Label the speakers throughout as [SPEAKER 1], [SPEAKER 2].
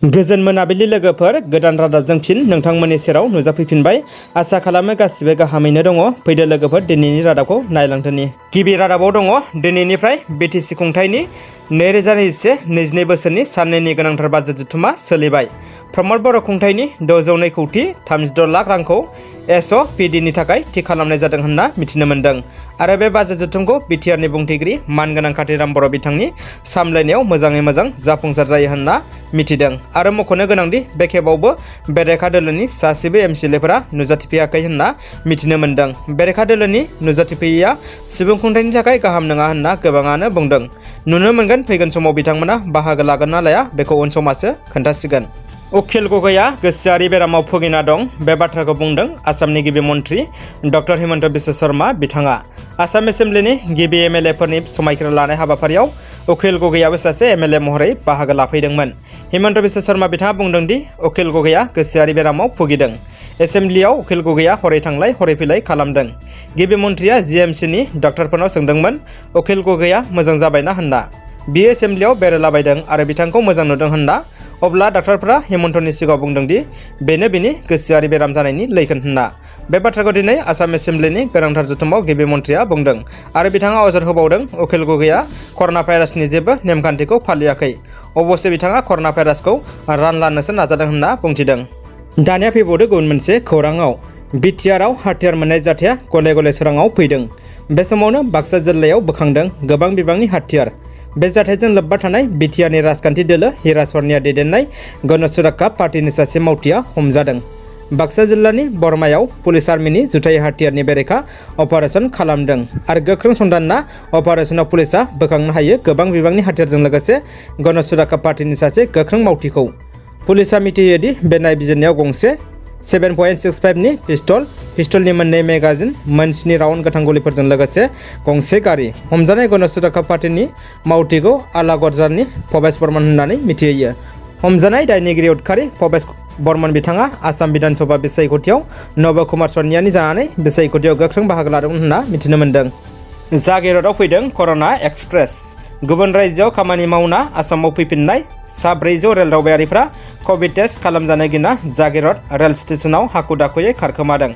[SPEAKER 1] गोजोन मोनाबिलि लोगोफोर गोदान रादाबजों फिन नोंथांमोननि सेराव नुजाफैफिनबाय। आसा खालामो गासिबो गाहामैनो दङ। फैदो लोगोफोर दिनैनि रादाबखौ नायलांदोनि। गिबि रादाबाव दङ दिनैनिफ्राय बिटिसि खुंथायनि 2021-22 बोसोरनि साननैनि गोनांथार बाजेट जथुमा सोलिबाय। प्रमद बर' खुंथायनि 602 कौटि 36 लाख रांखौ एसअपिडिनि थाखाय थि खालामनाय जादों होनना मिथिनो मोन्दों आरो बे बाजेट जथुमखौ बिटिआरनि बुंथिगिरि मानगोनां कातिराम बर' बिथांनि सामलायनायाव मोजाङै मोजां जाफुंसार जायो होनना मिथिदों आरो मख'नो गोनांदि बे खेबावबो बेरेखा दोलोनि सासेबो एमसिएलएफोरा नुजाथिफैयाखै होनना मिथिनो मोन्दों। बेरेखा दोलोनि नुजाथिफैयैया सुबुं खुंथायनि थाखाय गाहाम नङा होनना गोबाङानो बुंदों। नुनो मोनगोन फैगोन समाव बिथांमोना बाहागो लागोन ना लाया बेखौ उन समासो खोन्थासिगोन। उखिल गगैआ गोसोआरि बेरामाव भुगिना दं बे बाथ्राखौ बुंदों आसामनि गिबि मन्थ्रि डक्टर हिमन्त बिश्व शर्मा बिथाङा। आसाम एसेम्ब्लिनि गिबि एमएलएफोरनि समायखिरा लानाय हाबाफारियाव उखिल गगैआबो सासे एमएलए महरै बाहागो लाफैदोंमोन। हिमन्त बिश्व शर्मा बिथाङा बुंदों दि उखिल गगैआ गोसोआरि बेरामाव भुगिदों। एसेम्ब्लियाव उखिल गगैआ हरै थांलाय हरै फैलाय खालामदों। गिबि मन्थ्रिया जिएमसिनि डक्टरफोरनाव सोंदोंमोन उखिल गगैआ मोजां जाबायना होनना। बियो एसेम्ब्लियाव बेरायलाबायदों आरो बिथांखौ मोजां नुदों होनना। अब्ला डक्टरफोरा हिमन्तनि सिगाङाव बुंदों दि बेनो बिनि गोसोआरि बेराम जानायनि लैखोन होनना। बे बाथ्राखौ दिनै आसाम एसेम्ब्लिनि गोनांथार जथुमाव गिबि मन्थ्रिया बुंदों आरो बिथाङा अजद होबावदों उखिल गगैआ कर'ना भाइरासनि जेबो नेमखान्थिखौ फालियाखै। अबश्य बिथाङा कर'ना भाइरासखौ रानलाननोसो नाजादों होनना बुंथिदों। दानिया फैबावदो गुबुन मोनसे खौराङाव। बिटिआरआव हाथियार मोननाय जाथाया गले गले सोराङाव फैदों। बे समावनो बाक्सा जिल्लायाव बोखांदों गोबां बिबांनि हाथियार। बे जाथायजों लोब्बा थानाय बिटिआरनि राजखान्थि दोलो हिरा सरनिया दैदेननाय गण सुरक्षा पार्टीनि सासे मावथिया हमजादों। बाक्सा जिल्लानि बरमायाव पुलिस आर्मिनि जुथाइ हाथियारनि बेरेखा अपारेशन खालामदों आरो गोख्रों संदानना अपारेशनाव पुलिसा बोखांनो हायो गोबां बिबांनि हाथियारजों लोगोसे गण सुरक्षा पार्टीनि सासे गोख्रों मावथिखौ। पुलिसा मिथिहोदि बे नायबिजिरनायाव गंसे 7.65 नि पिस्टलनि मोननै मेगाजिन, 7 राउन्ड गोथां गुलिफोरजों लोगोसे गंसे गारि। हमजानाय गण सुरक्षा पार्टीनि मावथिखौ आलागड़जानि भबेश बर्मन होननानै मिथिहोयो। हमजानाय दायनिगिरि उदखारि भबेश बर्मन बिथाङा आसाम बिधान सभा बिसायख'थियाव नब कुमार सन्यानि जानानै बिसायख'थियाव गोख्रों बाहागो लादोंमोन होनना मिथिनो मोन्दों। जागिरदआव फैदों कर'ना एक्सप्रेस। गुबुन रायजोआव खामानि मावना आसामाव फैफिननाय सा 400 रेल दावबायारिफ्रा कभिड टेस्ट खालामजानो गिना जागिरद रेल स्टेशनाव हाखु दाखुयै खारखोमादों।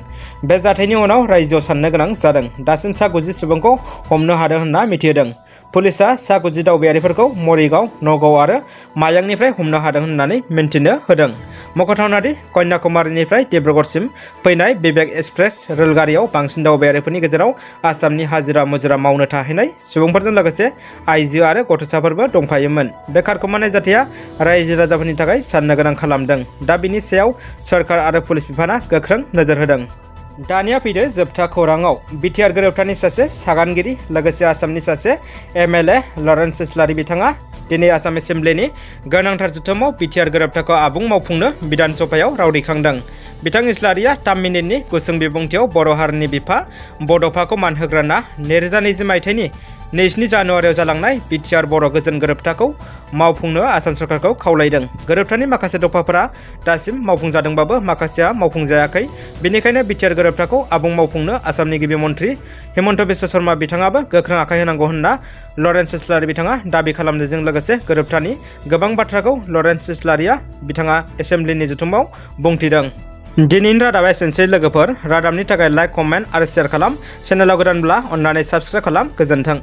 [SPEAKER 1] बे जाथायनि उनाव रायजोआव साननो गोनां जादों। दासिम सा 90 सुबुंखौ हमनो हादों होनना मिथिहोदों। पुलिसा सा 90 दावबायारिफोरखौ मरिगाव, नगाव आरो मायांनिफ्राय हमनो हादों होननानै मिन्थिनो होदों। मख'थावनादि कन्याकुमारीनिफ्राय डिब्रुगड़सिम फैनाय विवेक एक्सप्रेस रेलगारियाव बांसिन दावबायारिफोरनि गेजेराव आसामनि हाजिरा मुजिरा मावनो थाहैनाय सुबुंफोरजों लोगोसे आइजो आरो गथ'साफोरबो दंफायोमोन। बे खारखोमानाय जाथाया रायजो राजाफोरनि थाखाय साननो गोनां खालामदों। दा बिनि सायाव सोरखार आरो पुलिस बिफाना गोख्रों नोजोर होदों। दानिया फैदो जोबथा खौराङाव। बिटिआर गोरोबथानि सासे सागानगिरि लोगोसे आसामनि सासे एमएलए लरेन्स इस्लारि बिथाङा दिनै आसाम एसेम्ब्लिनि गोनांथार जथुमाव बिटिआर गोरोबथाखौ आबुं मावफुंनो बिधान सभायाव राव दैखांदों। बिथां इस्लारिया 3 मिनिटनि गुसुं बिबुंथियाव बर' हारिनि बिफा बड'फाखौ मान होग्राना 2020 मायथाइनि 2 जानुवारियाव जालांनाय बिटिआर बर' गोजोन गोरोबथाखौ मावफुंनो आसाम सरकारखौ खावलायदों। गोरोबथानि माखासे दफाफोरा दासिम मावफुंजादोंबाबो माखासेया मावफुंजायाखै। बेनिखायनो बिटिआर गोरोबथाखौ आबुं मावफुंनो आसामनि गिबि मन्थ्रि हिमन्त बिश्व शर्मा बिथाङाबो गोख्रों आखाय होनांगौ होनना लरेन्स इस्लारि बिथाङा दाबि खालामनायजों लोगोसे गोरोबथानि गोबां बाथ्राखौ लरेन्स इस्लारिया बिथाङा एसेम्ब्लिनि जथुमाव बुंथिदों। दिनैनि रादाबा एसेनोसै लोगोफोर। रादाबनि थाखाय लाइक, कमेन्ट आरो शेयार खालाम। चेनेलाव गोदानब्ला अन्नानै साबस्क्राइब खालाम। गोजोन्थों।